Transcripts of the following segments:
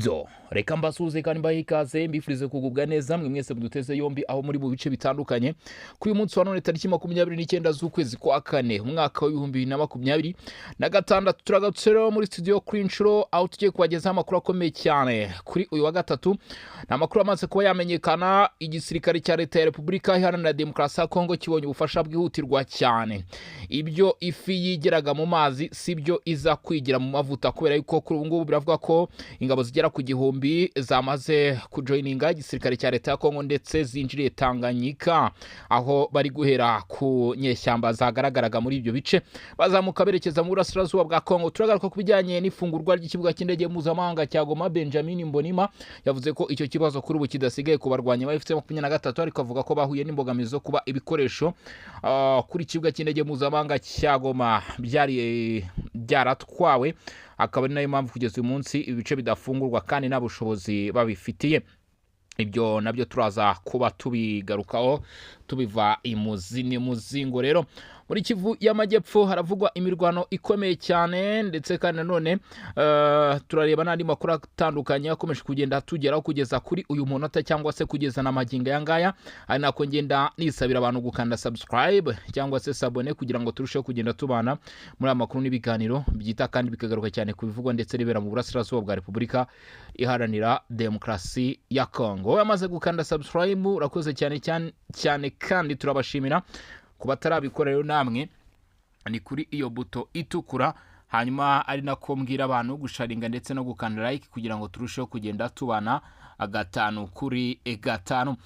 Nibyo, reka mbasuhuze kandi mbahe ikaze, mbifurize kugubwa neza mwe mwese muduteze yombi aho muri mu bice bitandukanye. Kuri uyu munsi wa none, tariki 29 z'ukwezi kwa kane, umwaka wa 2026, turagarutse rero muri studio kuri inshuro aho tugiye kubagezaho amakuru akomeye cyane. Kuri uyu wa gatatu ni amakuru amaze kuba yamenyekana: igisirikare cya Leta ya Repubulika Iharanira Demokarasi ya Kongo kibonye ubufasha bwihutirwa cyane. Ibyo ifi yigeraga mu mazi si byo iza kwigira mu mavuta, kubera yuko kuri ubu ngubu biravuga ko ingabo zigera ku 1000 zamaze kujoininga igisirikare cya Leta ya Kongo, ndetse zinjiriye Tanganyika, aho bari guhera ku nyeshyamba zagaragaraga muri ibyo bice, bazamuka berekeza mu burasirazuba bwa Kongo. Turagaruka ku bijyanye n'ifungurwa ry'ikibuga cy'indege mpuzamahanga cya Goma. Benjamin Mbonima yavuze ko icyo kibazo kuri ubu kidasigaye ku barwanyi ba AFC 23, ariko avuga ko bahuye n'imbogamizi zo kuba ibikoresho kuri ikibuga cy'indege mpuzamahanga cya Goma byari byaratwawe, akaba ari nayo mpamvu kugeza uyu munsi ibice bidafungurwa kandi nta bushobozi babifitiye. Ibyo nabyo turaza kuba tubigarukaho tubiva imuzi muzingo. Rero muri Kivu y'Amajyepfo haravugwa imirwano ikomeye cyane, ndetse kandi nanone turareba n'andi makuru atandukanye akomeje kugenda tugeraho kugeza kuri uyu munota cyangwa se kugeza na magingo aya ngaya, ari nako ngenda nisabira abantu gukanda subscribe cyangwa se s'abonner kugira ngo turusheho kugenda tubana muri aya makuru n'ibiganiro byita kandi bikagaruka cyane ku bivugwa ndetse n'ibera mu burasirazuba bwa Repubulika Iharanira Demokarasi ya Kongo. Wowe amaze gukanda subscribe, urakoze cyane cyane cyane, kandi turabashimira. Ku batarabikora rero, namwe ni kuri iyo buto itukura, hanyuma ari nako mbwira abantu gusharinga ndetse no gukanda like kugira ngo turusheho kugenda tubana gatanu kuri gatanu.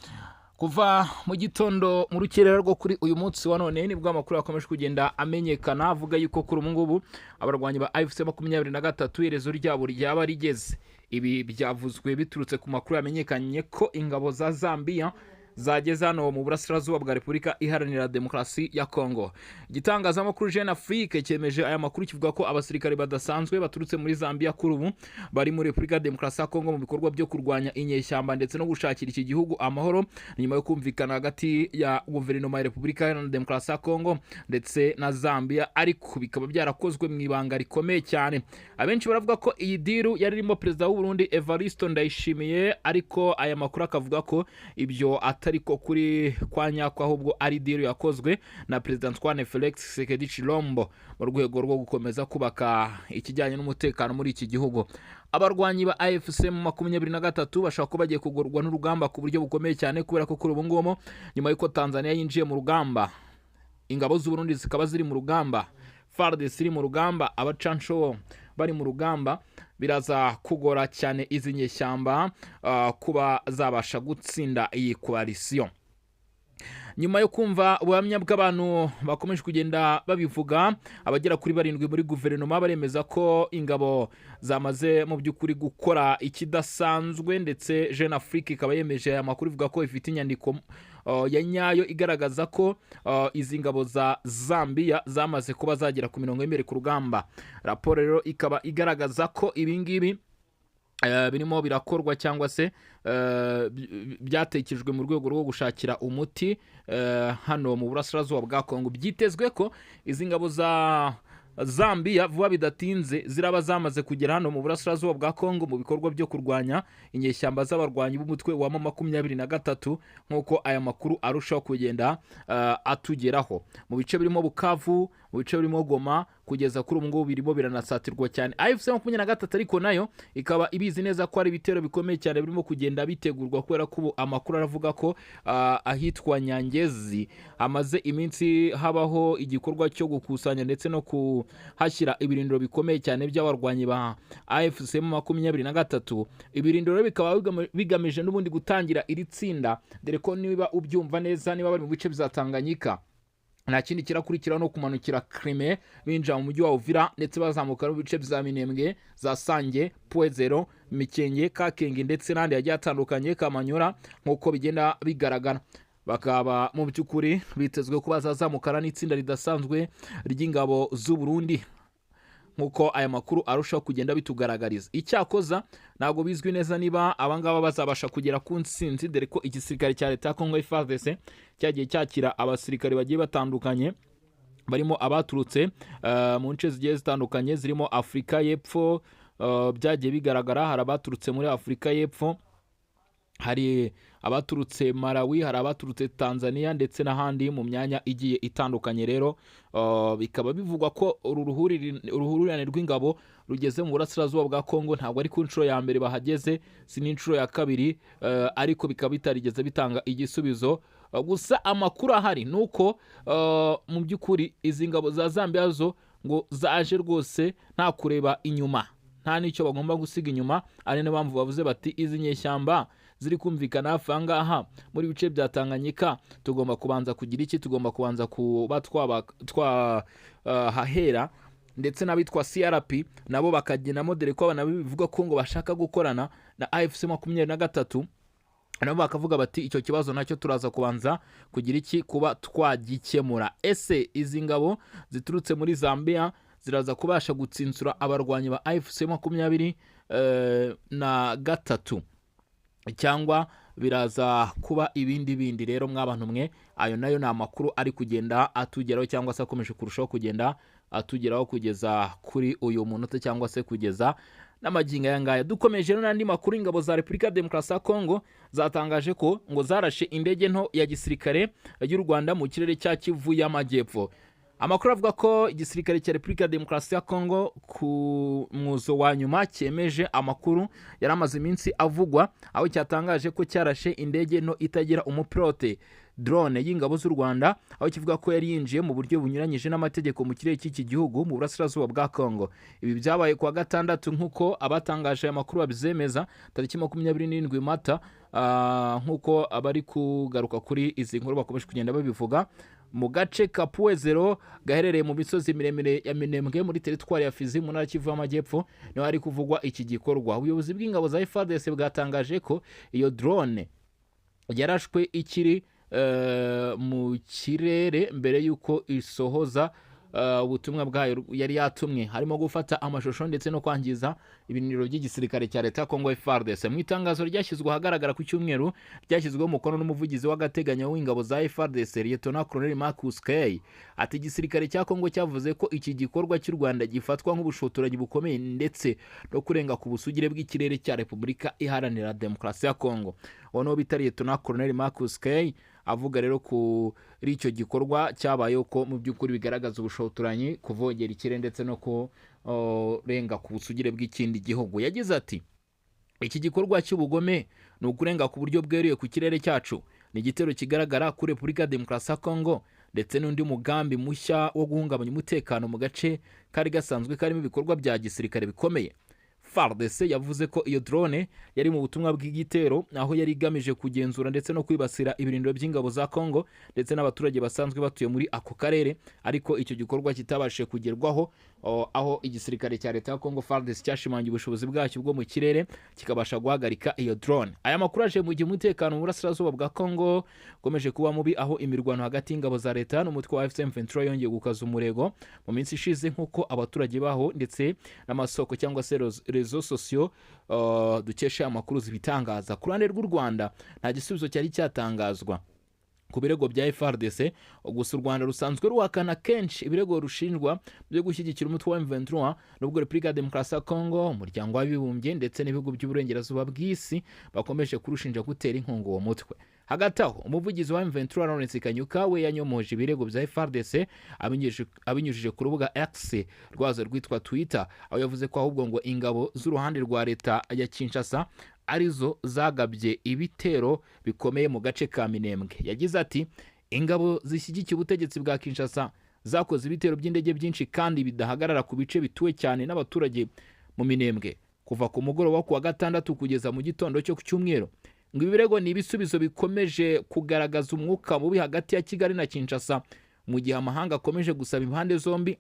Kuva mu gitondo, mu rukerera rwo kuri uyu munsi wa none, nibwo amakuru yakomeje kugenda amenyekana avuga yuko kuri ubu ngubu abarwanyi ba AFC 23 iherezo ryabo ryaba rigeze. Ibi byavuzwe biturutse ku makuru yamenyekanye ko ingabo za Zambia zageze hano mu burasirazuba bwa Repubulika Iharanira Demokarasi ya Kongo. Igitangazamakuru Jeune Afrique cyemeje aya makuru, kivuga ko abasirikare badasanzwe baturutse muri Zambia kuri ubu bari muri Repubulika ya Demokarasi ya Kongo mu bikorwa byo kurwanya inyeshyamba ndetse no gushakira iki gihugu amahoro, nyuma yo kumvikana hagati ya guverinoma ya Repubulika Iharanira Demokarasi ya Kongo ndetse na Zambia, ariko bikaba byarakozwe mu ibanga rikomeye cyane. Abenshi baravuga ko iyi deal yari irimo perezida w'u Burundi Evariste Ndayishimiye, ariko aya makuru akavuga ko ibyo atari ko kuri kwa nyako, ahubwo ari deal yakozwe na perezida Antoine Felix Tshisekedi Tshilombo mu rwego rwo gukomeza kubaka ikijyanye n'umutekano muri iki gihugu. Abarwanyi ba AFC 23 bashobora kuba bagiye kugorwa n'urugamba ku buryo bukomeye cyane, kubera ko kuri ubu ngubu, nyuma y'uko Tanzania yinjiye mu rugamba, ingabo z'u Burundi zikaba ziri mu rugamba, FARDC iri mu rugamba, abacancuro bari mu rugamba, biraza kugora cyane izi nyeshyamba kuba zabasha gutsinda iyi coalition. Nyuma yo kumva ubuhamya bw'abantu bakomeje kugenda babivuga, abagera kuri barindwi muri guverinoma baremeza ko ingabo zamaze mu by'ukuri gukora ikidasanzwe, ndetse Jeune Afrique ikaba yemeje aya makuru, ivuga ko ifite inyandiko ya nyayo igaragaza ko izi ngabo za Zambia zamaze kuba zagera ku mirongo y'imbere ku rugamba. Raporo rero ikaba igaragaza ko ibi ngibi birimo birakorwa cyangwa se byatekerejwe mu rwego rwo gushakira umuti hano mu burasirazuba bwa Kongo. Byitezwe ko izi ngabo za Zambia vuba bidatinze ziraba zamaze kugera hano mu burasirazuba bwa Kongo mu bikorwa byo kurwanya inyeshyamba z'abarwanyi b'umutwe wa 23, nk'uko aya makuru arushaho kugenda atugeraho mu bice birimo Bukavu, mu bice birimo Goma. Kugeza kuri ubu ngubu birimo biranasatirwa cyane AFC 23, ariko nayo ikaba ibizi neza ko ari ibitero bikomeye cyane birimo kugenda bitegurwa, kubera ko ubu amakuru aravuga ko ahitwa Nyangezi hamaze iminsi habaho igikorwa cyo gukusanya ndetse no kuhashyira ibirindiro bikomeye cyane by'abarwanyi ba AFC 23. Ibirindiro rero bikaba bigamije n'ubundi gutangira iri tsinda, dore ko niba ubyumva neza, niba bari mu bice bya Tanganyika, nta kindi kirakurikiraho no kumanukira Crimea, binjira mu mujyi wa Uvira, ndetse bazamuka no mu bice bya Minembwe, za Sange, Point Zéro, Mikenge, Kakenge ndetse n'ahandi hagiye hatandukanye, Kamanyura, nk'uko bigenda bigaragara. Bakaba mu by'ukuri bitezwe ko bazazamukana n'itsinda ridasanzwe ry'ingabo z'u Burundi, nk'uko aya makuru arushaho kugenda bitugaragariza. Icyakoza ntabwo bizwi neza niba abangaba bazabasha kugera ku ntsinzi, dore ko igisirikare cya leta ya Kongo FARDC cyagiye cyakira abasirikare bagiye batandukanye, barimo abaturutse mu nce zigiye zitandukanye zirimo Afurika y'Epfo. byagiye bigaragara, hari abaturutse muri Afurika y'Epfo, hari abaturutse Malawi, hari abaturutse Tanzania ndetse n'ahandi mu myanya igiye itandukanye. Rero bikaba bivugwa ko uru uruhurirane rw'ingabo rugeze mu burasirazuba bwa Kongo ntabwo ari ku nshuro ya mbere bahageze, si n'inshuro ya kabiri, ariko bikaba bitarigeze bitanga igisubizo. Gusa amakuru ahari ni uko mu by'ukuri izi ngabo za Zambia zo ngo zaje rwose nta kureba inyuma, nta n'icyo bagomba gusiga inyuma, ari niyo mpamvu bavuze bati izi nyeshyamba ziri kumvikana hafi aha ngaha muri bice bya Tanganyika, tugomba kubanza kugira iki? Tugomba kubanza kuba twahahera, ndetse n'abitwa CRP nabo bakagenamo, dore ko nabo bivuga ko ngo bashaka gukorana na AFC 23, nabo bakavuga bati icyo kibazo nacyo turaza kubanza kugira iki? Kuba twagikemura. Ese izi ngabo ziturutse muri Zambia ziraza kubasha gutsinsura abarwanyi ba AFC 23, cyangwa biraza kuba ibindi bindi? Rero mwabantu mwe, ayo nayo ni amakuru ari kugenda atugeraho, cyangwa se akomeje kurushaho kugenda atugeraho kugeza kuri uyu munota, cyangwa se kugeza n'amagingo aya ngaya. Dukomeje rero n'andi makuru, ingabo za Repubulika ya Demokarasi ya Kongo zatangaje ko ngo zarashe indege nto ya gisirikare y'u Rwanda mu kirere cya Kivu y'Amajyepfo. Amakuru avuga ko igisirikare cya Repubulika ya Demokarasi ya Kongo ku mwuzo wa nyuma cyemeje amakuru yari amaze iminsi avugwa, aho cyatangaje ko cyarashe indege nto itagira umupilote, drone, y'ingabo z'u Rwanda, aho kivuga ko yari yinjiye mu buryo bunyuranyije n'amategeko mu kirere cy'iki gihugu mu burasirazuba bwa Kongo. Ibi byabaye kuwa gatandatu, nk'uko abatangaje aya makuru babizemeza, tariki 27 Mata, nk'uko abari kugaruka kuri izi nkuru bakomeje kugenda babivuga, mu gace ka Puwezero gaherereye mu misozi miremire ya Minembwe muri teritwari ya Fizi mu ntara Kivu y'Amajyepfo, niho hari kuvugwa iki gikorwa. Ubuyobozi bw'ingabo za FARDC bwatangaje ko iyo drone yarashwe ikiri mu kirere mbere y'uko isohoza ubutumwa bwayo yari yatumwe, harimo gufata amashusho ndetse no kwangiza ibiniro by'igisirikare cya leta ya Congo FARDC. Mu itangazo ryashyizwe ahagaragara ku cyumweru, ryashyizweho umukono n'umuvugizi w'agateganyo w'ingabo za FARDC, Lieutenant Colonel Marcus Kay, ati igisirikare cya Congo cyavuze ko iki gikorwa cy'u Rwanda gifatwa nk'ubushotoranyi bukomeye ndetse no kurenga ku busugire bw'ikirere cya Repubulika Iharanira Demokarasi ya Congo. Uwo niwo bita Lieutenant Colonel Marcus Kay, avuga rero kuri icyo gikorwa cyabayeho ko mu by'ukuri bigaragaza ubushotoranyi, kuvogera ikirere ndetse no kurenga ku busugire bw'ikindi gihugu. Yagize ati iki gikorwa cy'ubugome ni ukurenga ku buryo bweruye ku kirere cyacu, ni igitero kigaragara kuri Repubulika ya Demokarasi ya Kongo ndetse n'undi mugambi mushya wo guhungabanya umutekano mu gace kari gasanzwe karimo ibikorwa bya gisirikare bikomeye. FARDC yavuze ko iyo drone yari mu butumwa bw'igitero, aho yari igamije kugenzura ndetse no kwibasira ibirindiro by'ingabo za Congo ndetse n'abaturage basanzwe batuye muri ako karere, ariko icyo gikorwa kitabashije kugerwaho, aho igisirikare cya leta ya Congo FARDC cyashimangiye ubushobozi bwacyo bwo mu kirere kikabasha guhagarika iyo drone. Aya makuru aje mu gihe umutekano mu burasirazuba bwa Congo ukomeje kuba mubi, aho imirwano hagati y'ingabo za leta n'umutwe wa AFC M23 yongeye gukaza umurego mu minsi ishize, nk'uko abaturage baho ndetse n'amasoko cyangwa se réseaux sociaux dukesha amakuru zibitangaza. Ku ruhande rw'u Rwanda nta gisubizo cyari cyatangazwa ku birego bya FARDC. Gusa u Rwanda rusanzwe ruhakana kenshi ibirego rushinjwa byo gushyigikira umutwe wa M23, nubwo Repubulika ya Demokarasi ya Congo, Umuryango w'Abibumbye ndetse n'ibihugu by'uburengerazuba bw'isi bakomeje kurushinja gutera inkunga uwo mutwe. Hagati aho, umuvugizi wa M23 Lawrence Kanyuka we yanyomoje ibirego bya FARDC abinyujije ku rubuga X rwazo rwitwa Twitter, aho yavuze ko ahubwo ngo ingabo z'uruhande rwa leta ya Kinshasa arizo zagabye ibitero bikomeye mu gace ka Minembwe. Yagize ati ingabo zishyigikiye ubutegetsi bwa Kinshasa zakoze ibitero by'indege byinshi kandi bidahagarara ku bice bituwe cyane n'abaturage mu Minembwe kuva ku mugoroba wo kuwa gatandatu kugeza mu gitondo cyo ku cyumweru. Ngo ibi birego ni ibisubizo bikomeje kugaragaza umwuka mubi hagati ya Kigali na Kinshasa, mu gihe amahanga akomeje gusaba impande zombi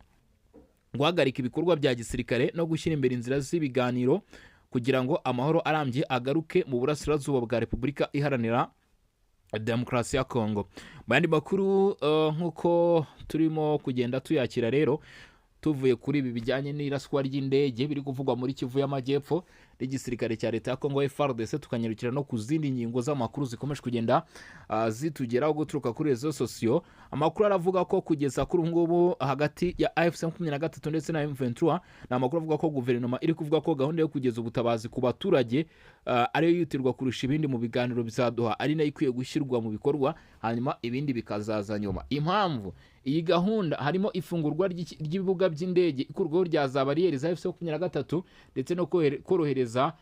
guhagarika ibikorwa bya gisirikare no gushyira imbere inzira z'ibiganiro kugira ngo amahoro arambye agaruke mu burasirazuba bwa Repubulika Iharanira Demokarasi ya Kongo. Mu yandi makuru, nk'uko turimo kugenda tuyakira rero, tuvuye kuri ibi bijyanye n'iraswa ry'indege biri kuvugwa muri Kivu y'Amajyepfo. n'igisirikare cya leta ya Kongo FARDC, tukanyarukira no ku zindi ngingo z'amakuru zikomeje kugenda zitugeraho guturuka kuri réseaux sociaux. Amakuru aravuga ko kugeza kuri ubu ngubu hagati ya AFC 23 ndetse na M23, ni amakuru avuga ko guverinoma iri kuvuga ko gahunda yo kugeza ubutabazi ku baturage ariyo yihutirwa kurusha ibindi mu biganiro bizaduha, ari nayo ikwiye gushyirwa mu bikorwa, hanyuma ibindi bikazaza nyuma. Impamvu iyi gahunda harimo ifungurwa ry'ibibuga by'indege, ikurwaho rya za bariyeri za AFC 23, ndetse no korohereza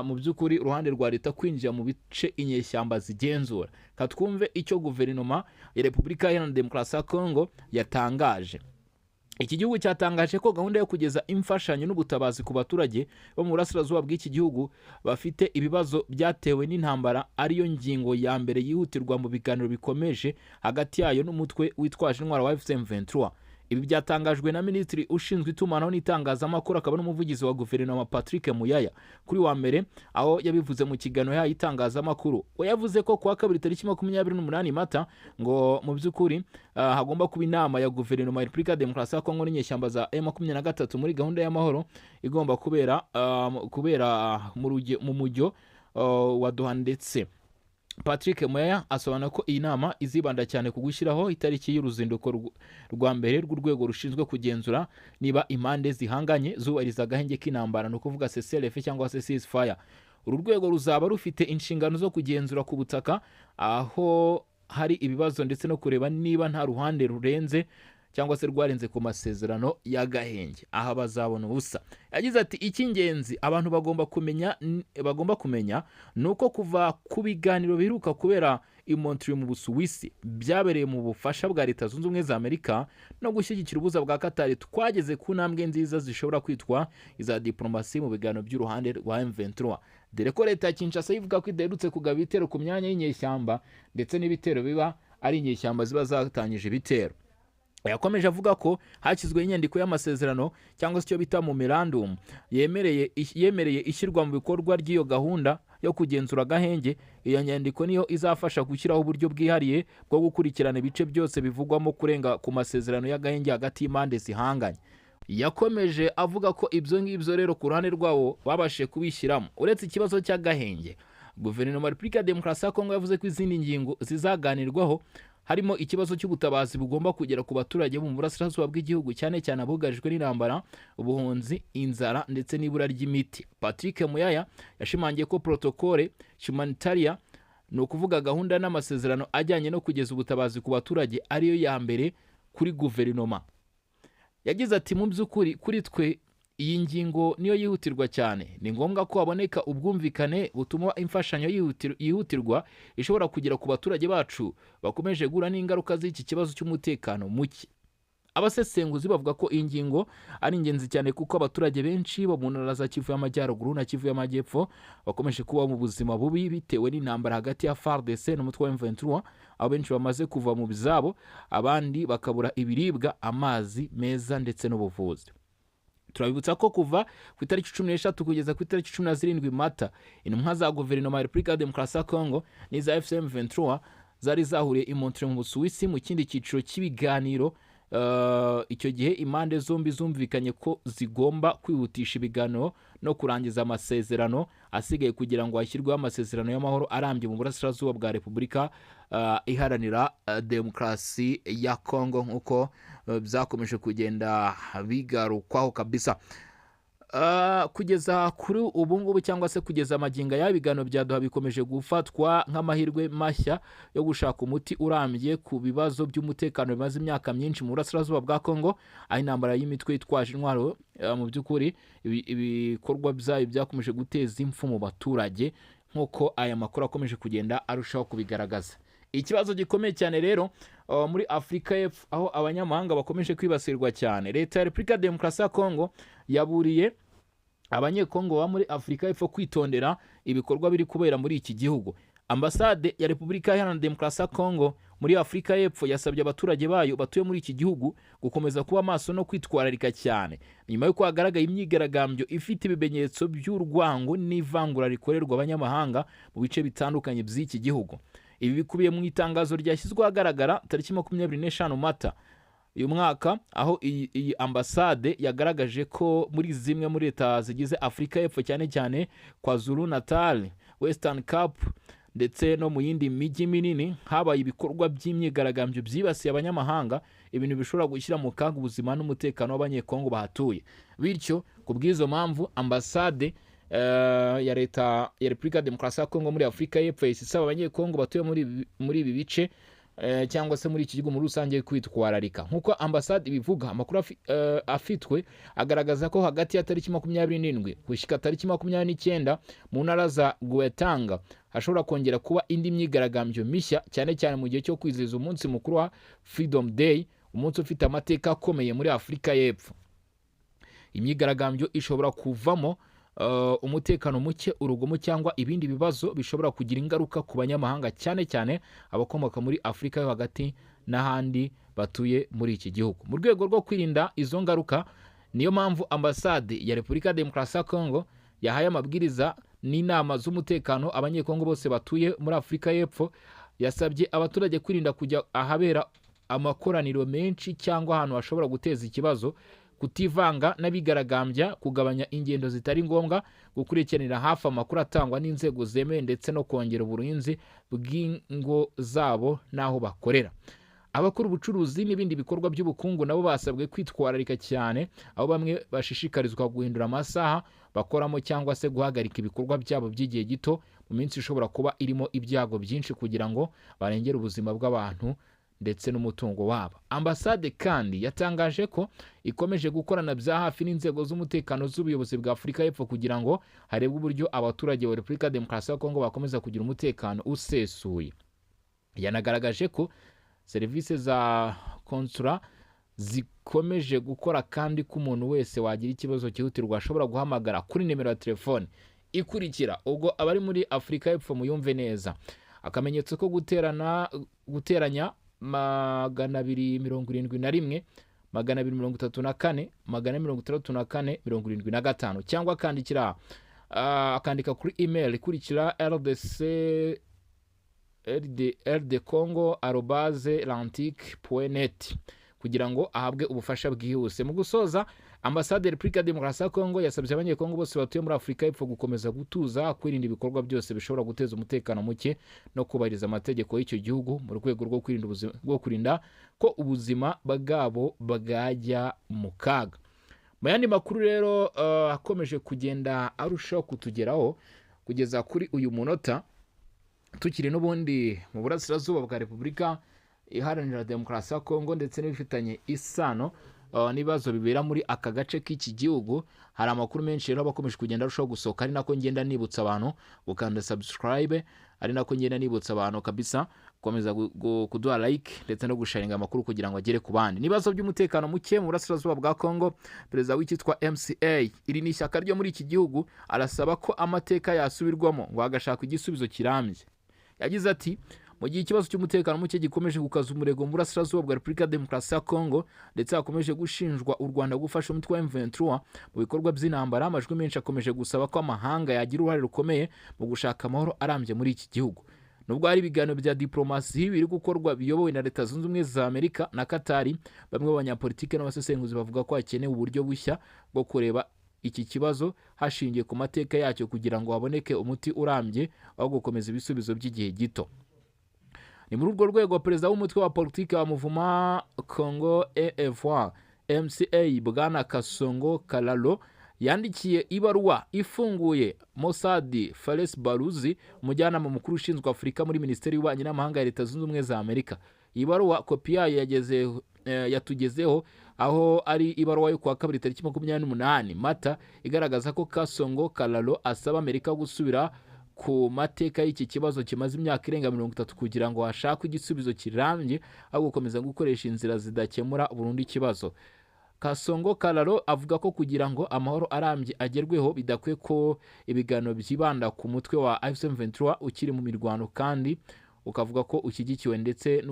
mu by'ukuri uruhande rwa leta kwinjira mu bice inyeshyamba zigenzura. Katwumve icyo guverinoma ya Repubulika Iharanira Demokarasi ya Kongo yatangaje. Iki gihugu cyatangaje ko gahunda yo kugeza imfashanyo n'ubutabazi ku baturage bo mu burasirazuba bw'iki gihugu bafite ibibazo byatewe n'intambara ariyo ngingo ya mbere yihutirwa mu biganiro bikomeje hagati yayo n'umutwe witwaje intwaro wa AFC M23. Ibi byatangajwe na minisitiri ushinzwe itumanaho n'itangazamakuru akaba n'umuvugizi wa guverinoma, Patrick Muyaya, kuri wa mbere, aho yabivuze mu kiganiro yahaye itangazamakuru. We yavuze ko kuwa kabiri tariki 28 Mata ngo mu by'ukuri hagomba kuba inama ya guverinoma ya Repubulika ya Demokarasi ya Kongo n'inyeshyamba za M23 muri gahunda y'amahoro igomba kubera mu mujyo wa Doha. Ndetse Patrick Muyaya asobanura ko iyi nama izibanda cyane ku gushyiraho itariki y'uruzinduko rwa mbere rw'urwego rushinzwe kugenzura niba impande zihanganye zubahiriza agahenge k'intambara, ni ukuvuga CCLF cyangwa se ceasefire. Uru rwego ruzaba rufite inshingano zo kugenzura ku butaka aho hari ibibazo, ndetse no kureba niba nta ruhande rurenze cyangwa se rwarenze ku masezerano y'agahenge. Aha bazabona ubusa. Yagize ati: "Icy'ingenzi abantu bagomba kumenya ni uko kuva ku biganiro biheruka kubera i Montreux mu Busuwisi, byabereye mu bufasha bwa Leta Zunze Ubumwe za Amerika no gushyigikira ubuza bwa Katari, twageze ku ntambwe nziza zishobora kwitwa iza diplomasi mu biganiro by'uruhande rwa M23, dore ko leta ya Kinshasa ivuga ko idaherutse kugaba ibitero ku myanya y'inyeshyamba, ndetse n'ibitero biba ari inyeshyamba ziba zatangije ibitero." Yakomeje avuga ko hashyizweho inyandiko y'amasezerano cyangwa se icyo bita memorandum yemereye ishyirwa mu bikorwa ry'iyo gahunda yo kugenzura agahenge. Iyo nyandiko niyo izafasha gushyiraho uburyo bwihariye bwo gukurikirana ibice byose bivugwamo kurenga ku masezerano y'agahenge hagati y'impande zihanganye. Yakomeje avuga ko ibyo ngibyo rero ku ruhande rwabo babashije kubishyiramo. Uretse ikibazo cy'agahenge, guverinoma ya Repubulika ya Demokarasi ya Kongo yavuze ko izindi ngingo zizaganirwaho harimo ikibazo cy'ubutabazi bugomba kugera ku baturage bo mu burasirazuba bw'igihugu, cyane cyane abugarijwe n'intambara, ubuhunzi, inzara ndetse n'ibura ry'imiti. Patrick Muyaya yashimangiye ko protocole humanitaire, ni ukuvuga gahunda n'amasezerano ajyanye no kugeza ubutabazi ku baturage, ariyo ya mbere kuri guverinoma. Yagize ati: "Mu by'ukuri kuri twe iyi ngingo niyo yihutirwa cyane. Ni ngombwa ko haboneka ubwumvikane butuma imfashanyo yihutirwa ishobora kugera ku baturage bacu bakomeje guhura n'ingaruka z'iki kibazo cy'umutekano muke." Abasesenguzi bavuga ko iyi ngingo ari ingenzi cyane kuko abaturage benshi bo mu ntara za Kivu y'Amajyaruguru na Kivu y'Amajyepfo bakomeje kubaho mu buzima bubi bitewe n'intambara hagati ya FARDC n'umutwe wa M23, aho benshi bamaze kuva mu byabo, abandi bakabura ibiribwa, amazi meza ndetse n'ubuvuzi. Turabibutsa ko kuva ku itariki 13 kugeza ku itariki 17 Mata, intumwa za guverinoma ya Repubulika ya Demokarasi ya Kongo n'iza AFC M23 zari zahuriye i Montreux mu Busuwisi mu kindi cyiciro cy'ibiganiro. Icyo gihe impande zombi zumvikanye ko zigomba kwihutisha ibiganiro no kurangiza amasezerano asigaye kugira ngo hashyirweho amasezerano y'amahoro arambye mu burasirazuba bwa Repubulika Iharanira Demokarasi ya Kongo, nk'uko byakomeje kugenda bigarukwaho kabisa. Kugeza kuri ubu ngubu cyangwa se kugeza amagingo aya, ibiganiro bya Doha bikomeje gufatwa nk'amahirwe mashya yo gushaka umuti urambye ku bibazo by'umutekano bimaze imyaka myinshi mu burasirazuba bwa Kongo, aho intambara y'imitwe yitwaje intwaro mu by'ukuri ibikorwa byayo byakomeje guteza impfu mu baturage, nk'uko aya makuru akomeje kugenda arushaho kubigaragaza. Ikibazo gikomeye cyane rero muri Afurika y'Epfo, aho abanyamahanga bakomeje kwibasirwa cyane. Leta ya Repubulika ya Demokarasi ya Kongo yaburiye Abanyekongo baba muri Afurika y'Epfo kwitondera ibikorwa biri kubera muri iki gihugu. Ambasade ya Repubulika Iharanira Demokarasi ya Kongo muri Afurika y'Epfo yasabye abaturage bayo batuye muri iki gihugu gukomeza kuba maso no kwitwararika cyane, nyuma y'uko hagaragaye imyigaragambyo ifite ibimenyetso by'urwango n'ivangura rikorerwa abanyamahanga mu bice bitandukanye by'iki gihugu. Ibi bikubiye mu itangazo ryashyizwe ahagaragara tariki 25 Mata. uyu mwaka, aho iyi ambasade yagaragaje ko muri zimwe muri leta zigize Afurika y'Epfo, cyane cyane KwaZulu Natal, Western Cape ndetse no mu yindi mijyi minini, habaye ibikorwa by'imyigaragambyo byibasiye abanyamahanga, ibintu bishobora gushyira mu kaga ubuzima n'umutekano w'Abanyekongo bahatuye. Bityo ku bw'izo mpamvu, ambasade ya Leta ya Repubulika ya Demokarasi ya Kongo muri Afurika y'Epfo yahise isaba Abanyekongo batuye muri ibi bice cyangwa se muri iki gihugu muri rusange kwitwararika. Nk'uko ambasade ibivuga, amakuru afitwe agaragaza ko hagati ya tariki 27 gushyika tariki 29 mu ntara za Gauteng hashobora kongera kuba indi myigaragambyo mishya, cyane cyane mu gihe cyo kwizihiza umunsi mukuru wa Freedom Day, umunsi ufite amateka akomeye muri Afurika y'Epfo. Imyigaragambyo ishobora kuvamo umutekano muke, urugomo cyangwa ibindi bibazo bishobora kugira ingaruka ku banyamahanga, cyane cyane abakomoka muri Afurika yo Hagati n'ahandi batuye muri iki gihugu. Mu rwego rwo kwirinda izo ngaruka, niyo mpamvu ambasade ya Repubulika ya Demokarasi ya Kongo yahaye amabwiriza n'inama z'umutekano Abanyekongo bose batuye muri Afurika y'Epfo. Yasabye abaturage kwirinda kujya ahabera amakoraniro menshi cyangwa ahantu hashobora guteza ikibazo, kutivanga n'abigaragambya, kugabanya ingendo zitari ngombwa, gukurikiranira hafi amakuru atangwa n'inzego zemewe ndetse no kongera uburinzi bw'ingo zabo n'aho bakorera. Abakora ubucuruzi n'ibindi bikorwa by'ubukungu nabo basabwe kwitwararika cyane, aho bamwe bashishikarizwa guhindura amasaha bakoramo cyangwa se guhagarika ibikorwa byabo by'igihe gito mu minsi ishobora kuba irimo ibyago byinshi, kugira ngo barengere ubuzima bw'abantu ndetse n'umutungo wabo. Ambasade kandi yatangaje ko ikomeje gukorana bya hafi n'inzego z'umutekano z'ubuyobozi bwa Afurika y'Epfo kugira ngo harebwe uburyo abaturage ba Repubulika ya Demokarasi ya Kongo bakomeza kugira umutekano usesuye. Yanagaragaje ko serivisi za konsula zikomeje gukora, kandi ko umuntu wese wagira ikibazo cyihutirwa ashobora guhamagara kuri nimero ya telefone ikurikira. Ubwo abari muri Afurika y'Epfo muyumve neza: akamenyetso ko guterana, guteranya, 271 234 464 75, cyangwa akandikira akandika kuri email ikurikira: rdc rdcongo@lantic.net, kugira ngo ahabwe ubufasha bwihuse. Mu gusoza, ambasade ya Repubulika ya Demokarasi ya Kongo yasabye Abanyekongo bose batuye muri Afurika y'Epfo gukomeza gutuza, kwirinda ibikorwa byose bishobora guteza umutekano muke no kubahiriza amategeko y'icyo gihugu mu rwego rwo kwirinda ubuzima, rwo kurinda ko ubuzima bwabo bwajya mu kaga. Mu yandi makuru rero akomeje kugenda arushaho kutugeraho kugeza kuri uyu munota, tukiri n'ubundi mu burasirazuba bwa Repubulika Iharanira Demokarasi ya Kongo ndetse n'ibifitanye isano n'ibibazo bibera muri aka gace k'iki gihugu, hari amakuru menshi rero aba akomeje kugenda arushaho gusohoka, ari nako ngenda nibutsa abantu gukanda subscribe, ari nako ngenda nibutsa abantu kabisa gukomeza kuduha like ndetse no gusharinga amakuru kugira ngo agere ku bandi. N'ibibazo by'umutekano muke mu burasirazuba bwa Kongo, perezida w'icyitwa MCA, iri ni ishyaka ryo muri iki gihugu, arasaba ko amateka yasubirwamo ngo hagashakwa igisubizo kirambye. Yagize ati: "Mu gihe ikibazo cy'umutekano muke gikomeje gukaza umurego mu burasirazuba bwa Repubulika ya Demokarasi ya Kongo, ndetse hakomeje gushinjwa u Rwanda gufasha umutwe wa M23 mu bikorwa by'intambara, amajwi menshi akomeje gusaba ko amahanga yagira uruhare rukomeye mu gushaka amahoro arambye muri iki gihugu. Nubwo hari ibiganiro bya diplomasi biri gukorwa biyobowe na Leta Zunze Ubumwe za Amerika na Katari, bamwe mu banyapolitike n'abasesenguzi bavuga ko hakenewe uburyo bushya bwo kureba iki kibazo hashingiwe ku mateka yacyo, kugira ngo haboneke umuti urambye aho gukomeza ibisubizo by'igihe gito. Ni muri urwo rwego perezida w'umutwe wa politiki wa Mouvement Congo EFA MCA, Bwana Kasongo Kalalo, yandikiye ibaruwa ifunguye Mossad Fares Baruzi, umujyanama mukuru ushinzwe Afurika muri Minisiteri y'Ububanyi n'Amahanga ya Leta Zunze Ubumwe za Amerika. Iyi baruwa kopi yayo yatugezeho, aho ari ibaruwa yo kuwa kabiri tariki 28 Mata, igaragaza ko Kasongo Kalalo asaba Amerika gusubira ku mateka y'iki kibazo kimaze imyaka irenga 30 kugira ngo hashakwe igisubizo kirambye aho gukomeza gukoresha inzira zidakemura burundu ikibazo. Kasongo Kalalo avuga ko kugira ngo amahoro arambye agerweho bidakwiye ko ibiganiro byibanda ku mutwe wa AFC/M23 ukiri mu mirwano kandi ukavuga ko ushyigikiwe ndetse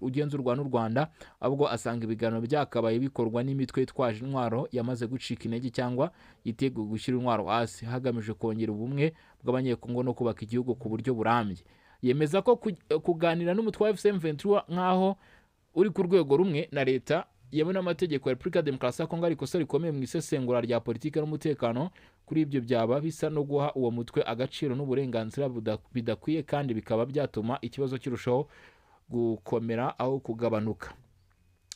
ugenzurwa n'u Rwanda, ahubwo asanga ibiganiro byakabaye bikorwa n'imitwe yitwaje intwaro yamaze gucika intege cyangwa yiteguye gushyira intwaro hasi, hagamijwe kongera ubumwe bw'Abanyekongo no kubaka igihugu ku buryo burambye. Yemeza ko kuganira n'umutwe wa AFC/M23 nk'aho uri ku rwego rumwe na leta yemewe n'amategeko ya Repubulika ya Demokarasi ya Kongo ari ikosa rikomeye mu isesengura rya politiki n'umutekano. Kuri ibyo, byaba bisa no guha uwo mutwe agaciro n'uburenganzira bidakwiye, kandi bikaba byatuma ikibazo kirushaho gukomera aho kugabanuka.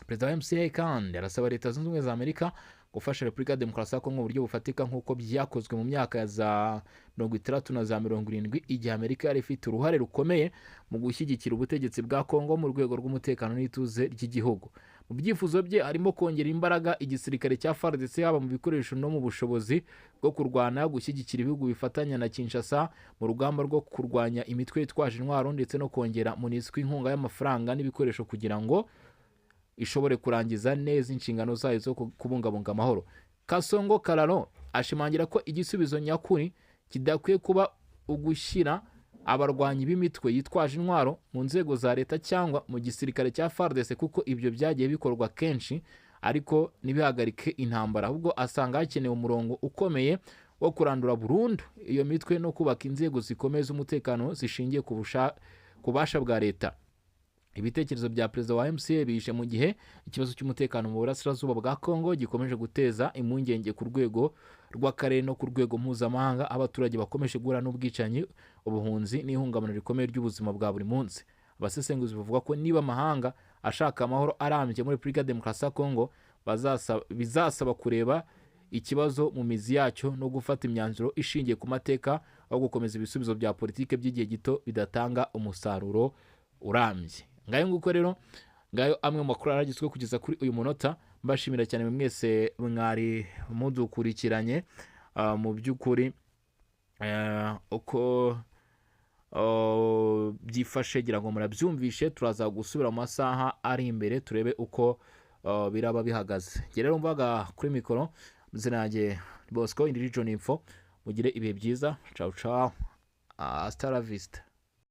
Perezida wa MCA kandi arasaba Leta Zunze Ubumwe za Amerika gufasha Repubulika ya Demokarasi ya Kongo mu buryo bufatika, nk'uko byakozwe mu myaka ya za 60 na za 70, igihe Amerika yari ifite uruhare rukomeye mu gushyigikira ubutegetsi bwa Kongo mu rwego rw'umutekano n'ituze ry'igihugu. Mu byifuzo bye harimo kongera imbaraga igisirikare cya FARDC, haba mu bikoresho no mu bushobozi bwo kurwana, gushyigikira ibihugu bifatanya na Kinshasa mu rugamba rwo kurwanya imitwe yitwaje intwaro, ndetse no kongera MONUSCO inkunga y'amafaranga n'ibikoresho kugira ngo ishobore kurangiza neza inshingano zayo zo kubungabunga amahoro. Kasongo Kararo ashimangira ko igisubizo nyakuri kidakwiye kuba ugushyira abarwanyi b'imitwe yitwaje intwaro mu nzego za leta cyangwa mu gisirikare cya FARDC, kuko ibyo byagiye bikorwa kenshi ariko ntibihagarike intambara. Ahubwo asanga hakenewe umurongo ukomeye wo kurandura burundu iyo mitwe no kubaka inzego zikomeye z'umutekano zishingiye ku bubasha bwa leta. Ibitekerezo bya perezida wa MCA bije mu gihe ikibazo cy'umutekano mu burasirazuba bwa Congo gikomeje guteza impungenge ku rwego rw'akarere no ku rwego mpuzamahanga, aho abaturage bakomeje guhura n'ubwicanyi, ubuhunzi n'ihungabana rikomeye ry'ubuzima bwa buri munsi. Abasesenguzi bavuga ko niba amahanga ashaka amahoro arambye muri Repubulika ya Demokarasi ya Congo, bizasaba kureba ikibazo mu mizi yacyo no gufata imyanzuro ishingiye ku mateka, aho gukomeza ibisubizo bya politiki by'igihe gito bidatanga umusaruro urambye. Ngayo nguko rero, ngayo amwe mu makuru aragizwe kugeza kuri uyu munota. Mbashimira cyane mwese mwari mudukurikiranye. Mu by'ukuri, uko byifashe gira ngo murabyumvishe. Turaza gusubira mu masaha ari imbere turebe uko biraba bihagaze. Njye rero mvaga kuri mikoro, amazina yanjye Bosco Indivision Info. Mugire ibihe byiza. Ciao ciao, hasta la vista.